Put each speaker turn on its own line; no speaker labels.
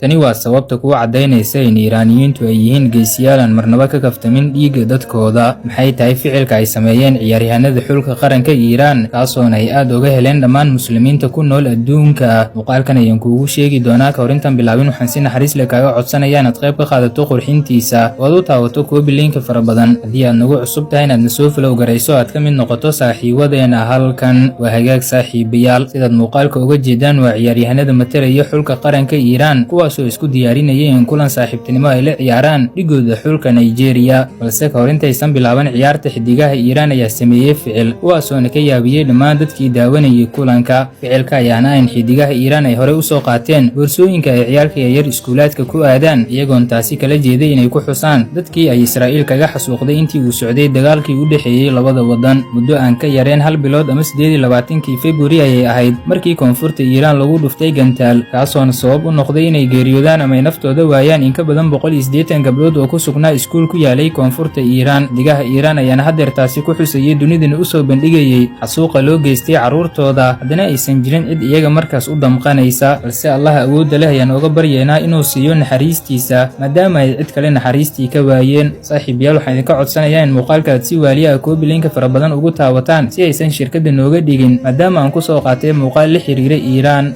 Tani waa sababta kuu caddaynaysa in Iiraaniyiintu ay yihiin geesiyaal aan marnaba ka kaftamin dhiigga dadkooda. Maxay tahay ficilka ay sameeyeen ciyaaryahanada xulka qaranka Iiraan, kaasoona ay aad uga heleen dhammaan Muslimiinta ku nool adduunka? Muuqaalkan ayaan kuugu sheegi doonaa. Ka hor intaan bilaabin, waxaan si naxariis leh kaaga codsanayaa inaad qayb ka qaadato qurxintiisa oo aad u taawato copy link-ka fara badan. Haddii aad nagu cusub tahay, inaad na soo follow garayso, aad ka mid noqoto saaxiibadeena halkan. Waa hagaag, saaxiibayaal, sidaad muuqaalka uga jeedaan, waa ciyaaryahanada matalaya xulka qaranka Iiraan, kuwaasoo isku diyaarinayay in kulan saaxiibtinimo ay la ciyaaraan dhigooda xulka Nigeria. Balse ka hor intaysan bilaaban ciyaarta, xidigaha Iiraan ayaa sameeyey ficil kuwaasoona ka yaabiyey dhammaan dadkii daawanayay kulanka. Ficilka ayaana in xidigaha Iiraan ay horey usoo qaateen boorsooyinka ay ciyaalka yaryar iskuulaadka ku aadaan, iyagoon taasi kala jeeday inay ku xusaan dadkii ay Israa'iil kaga xasuuqday intii uu socday dagaalkii u dhexeeyey labada waddan. Muddo aan ka yareen hal bilood ama 28-kii Februari ayay ahayd markii koonfurta Iiraan lagu dhuftay gantaal, kaasoona sabab u noqday inay geeriyoodaan ama ay naftooda waayaan in ka badan 180 gabdhood oo ku sugnaa iskuul ku yaalay koonfurta Iiraan. Xidigaha Iiraan ayaana haddeer taasi ku xusayay, dunidana usoo bandhigayey xasuuqa loo geystay carruurtooda, haddana aysan jirin cid iyaga markaas u damqanaysa. Balse Allah awoodda leh ayaan oga baryaynaa inuu siiyo naxariistiisa, maadaama ay cid kale naxariistii ka waayeen. Saaxiibayaal, waxaan idinka codsanayaa in muuqaalka aad si waaliya ah copy link-ka fara badan ugu taawataan, si aysan shirkadda nooga dhigin, maadaama aan kusoo qaatay muuqaal la xiriira Iiraan.